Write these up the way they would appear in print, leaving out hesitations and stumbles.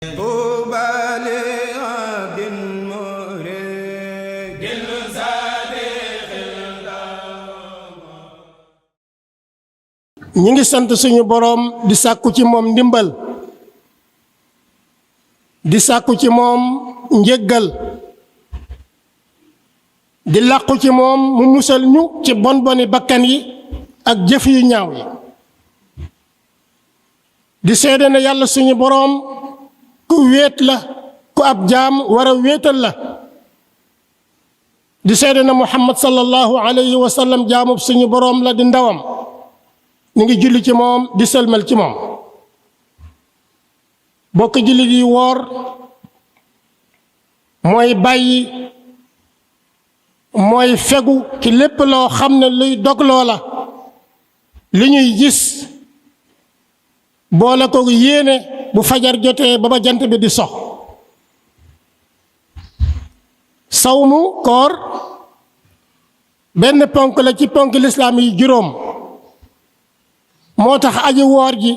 طوبى لعبد مريد صادق ñi ngi sant suñu boroom di sàkku ci moom ndimbal di sàkku ci moom njéggal di làqu ci moom mu musal ñu ci bon boni bakkan yi ak jëf yu ñaaw yi di seede ne yàlla suñu boroom ku wéet la ku ab jaam war a wéetal la di seede ne Muhammad sallallahu alayhi wa sallam jaamub suñu boroom la di ndawam ñu ngi julli ci moom di sëlmal ci moom bokk jullit yi woor mooy bàyyi mooy fegu ci lépp loo xam ne luy dogloo la li ñuy gis boole ko yéene bu fajar jotee ba jant bi di sox sawmu koor benn ponk la ci ponk lislaam yi juróom moo tax aji woor ji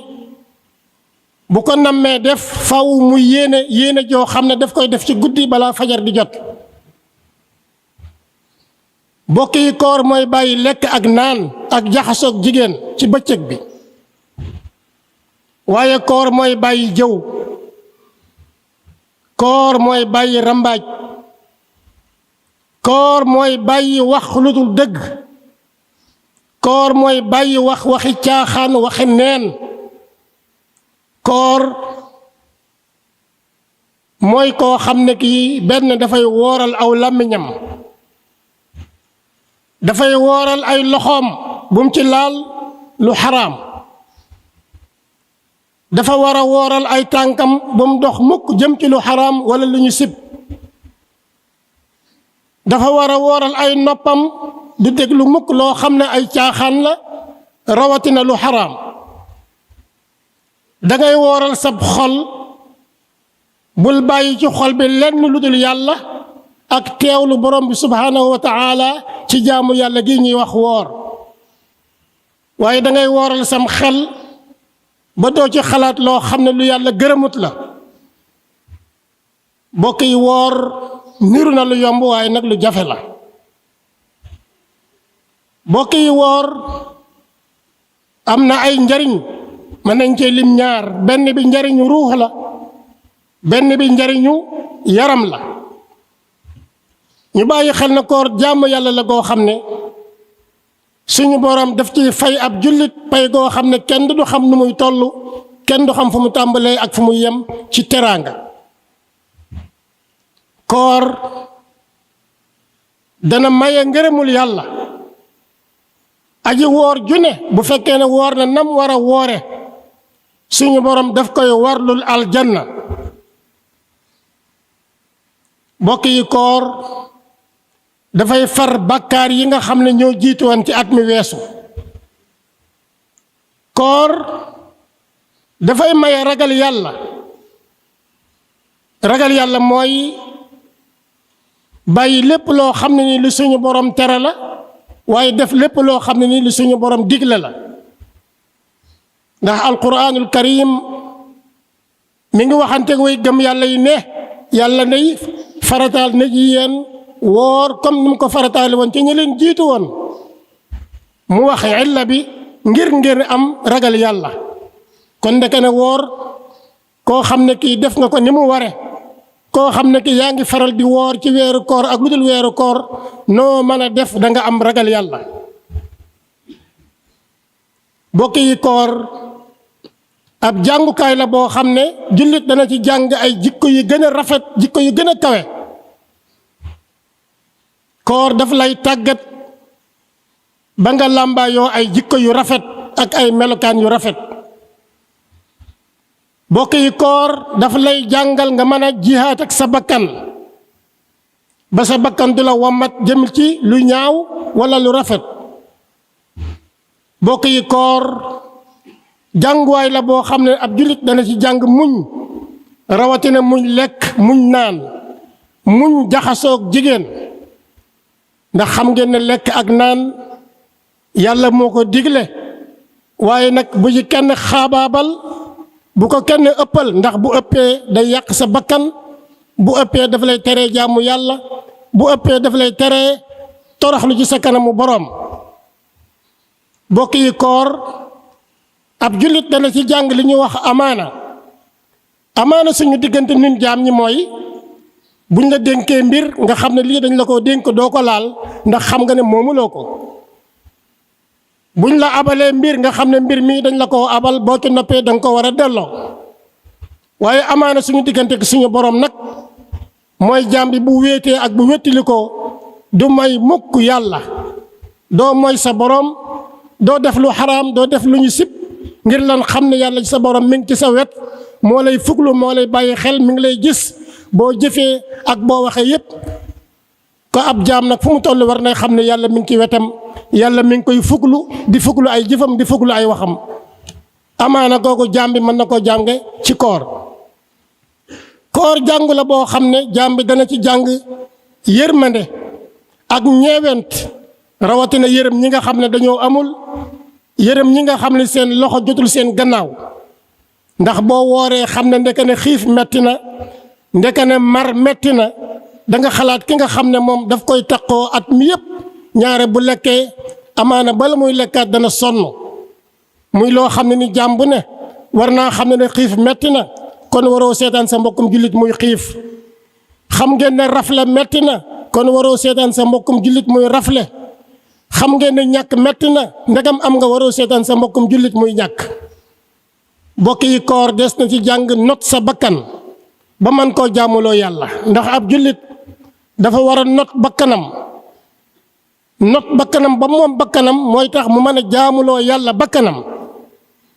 bu ko nammee def faw mu yéene joo xam ne daf koy def ci guddi balaa fajar di jot bokk yi koor mooy bàyyi lekk ak naan ak jaxasoog jigéen ci bëccëg bi waaye koor mooy bàyyi jëw koor mooy bàyyi rambaaj koor mooy bàyyi wax lu dul dëgg koor mooy bàyyi wax waxi caaxaan waxi neen koor mooy koo xam ne kii benn dafay wooral aw làmmiñam dafay wooral ay loxoom bu mu ci laal lu xaraam dafa war a wooral ay tànkam bu mu dox mukk jëm ci lu xaraam wala lu ñu sib dafa war a wooral ay noppam du déglu mukk loo xam ne ay caaxaan la rawatina lu xaraam dangay wooral sab xol bul bàyyi ci xol bi lenn lu dul yàlla ak teewlu borom bi subhaanahu wa taala ci jaamu yàlla gi ñuy wax woor waaye dangay wooral sam xel ba doo ci xalaat loo xam ne lu yàlla gërëmut la bokk yi woor niru na lu yomb waaye nag lu jafe la bokk yi woor am na ay njariñ mën nañ cee lim ñaar benn bi njariñu ruux la benn bi njariñu yaram la ñu bàyyi xel na koor jaamu yàlla la goo xam ne suñu borom daf ci fay ab jullit pay goo xam ne kenn du xam nu muy toll kenn du xam fu mu tàmbalee ak fu mu yem ci teraanga koor dana maye ngërëmul yàlla aji woor june bu fekkee ne woor na nam war a woore suñu borom daf koy warlul aljanna bokk yi koor dafay far bàkkaar yi nga xam ne ñoo jiitu woon ci at mi weesu koor dafay maye ragal yàlla mooy bàyyi lépp loo xam ne ni lu suñu borom tere la waaye def lépp loo xam ne ni lu suñu borom digle la ndax alquranul karim mi ngi waxante way gëm yàlla yi ne yàlla nay farataal na ji yéen woor comme ni mu ko farataale woon ci ñi leen jiitu woon mu wax illa bi ngir am ragal yàlla kon ndeke ne woor koo xam ne kii def nga ko ni mu ware koo xam ne kii yaa ngi faral di woor ci weeru koor ak lu dul weeru koor noo mën a def da nga am ragal yàlla bokk yi koor ab jàngukaay la boo xam ne jullit dana ci jàng ay jikko yu gën a rafet jikko yu gën a kawe koor daf lay tàggat ba nga làmbaayoo ay jikko yu rafet ak ay melokaan yu rafet bokk yi koor daf lay jàngal nga mën a jihaat ak sa bakkan ba sa bakkan du la wammat jëm ci lu ñaaw walla lu rafet bokk yi koor jànguwaay la boo xam ne ab jullit dana ci jàng muñ rawatina muñ lekk muñ naan muñ jaxasoog jigéen ndax xam ngeen ne lekk ak naan yàlla moo ko digle waaye nag bu ci kenn xaabaabal bu ko kenn ëppal ndax bu ëppee day yàq sa bakkan bu ëppee daf lay teree jaamu yàlla bu ëppee daf lay teree toroxlu ci sa kanamu boroom. bokk yi koor ab jullit dana ci jàng li ñuy wax amaana suñu diggante nun jaam ñi mooy buñ la dénkee mbir nga xam ne lii dañ la ko dénk doo ko laal ndax xam nga ne moomuloo ko. buñ la abalee mbir nga xam ne mbir mii dañ la ko abal boo ci noppee da nga ko war a delloo. waaye amaana suñu diggante ak suñu borom nag mooy jaam bi bu wéetee ak bu wéttili ko du may mukk yàlla doo mooy sa borom doo def lu xaraam doo def lu ñu sib ngir lan xam ne yàlla ci sa borom mi ngi ci sa wet moo lay fuglu moo lay bàyyi xel mi ngi lay gis boo jëfee ak boo waxee yépp ko ab jaam nag fu mu toll war nay xam ne yàlla mi ngi ci wetam yàlla mi ngi koy fuglu di fuglu ay jëfam di fuglu ay waxam. amaana googu jaam bi mën na koo jànge ci koor jàngu la boo xam ne jaam bi dana ci jàng yërmande ak ñeewent rawatina yërëm ñi nga xam ne dañoo amul yërëm ñi nga xam ne seen loxo jotul seen gannaaw ndax boo wooree xam ne ndeke ne xiif metti na ndeke ne mar metti na da nga xalaat ki nga xam ne moom daf koy taqoo at mi yépp ñaare bu lekkee amaana bala muy lekkaat dana sonn muy loo xam ne ni jaam bu ne war naa xam ne xiif metti na kon waroo seetaan sa mbokkum jullit muy xiif. xam ngeen ne rafle metti na kon waroo seetaan sa mbokkum jullit muy rafle. xam ngeen ne ñàkk metti na ndegam am nga waroo seetaan sa mbokkum jullit muy ñàkk. bokk yi koor des na ci jàng not sa bakkan ba man koo jaamuloo yàlla ndax ab jullit dafa war a not bakkanam ba moom bakkanam mooy tax mu mën a jaamuloo yàlla bakkanam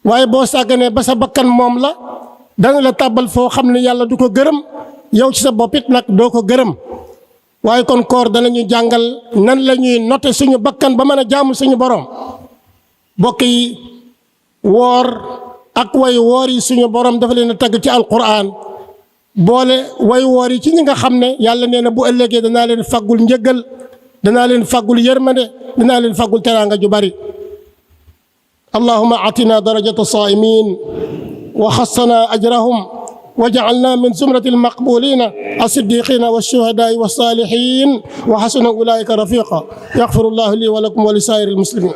waaye boo sàgganee ba sa bakkan moom la dana la tàbbal foo xam ne yàlla du ko gërëm yow ci sa boppit nag doo ko gërëm. waaye kon koor danañu jàngal nan la ñuy note suñu bakkan ba mën a jaamu suñu borom. bokk yi woor ak way woor yi suñu borom dafa leen a tagg ci alquran boole way woor yi ci ñi nga xam ne yàlla nee na bu ëllëgee danaa leen faggul njëggal danaa leen faggul yërmande danaa leen faggul teraanga ju bari. allahumma atina darajata saimin wa xassana ajrahum وجعلنا من زمرة المقبولين الصديقين والشهداء والصالحين وحسن أولئك رفيقا يغفر الله لي ولكم ولسائر المسلمين.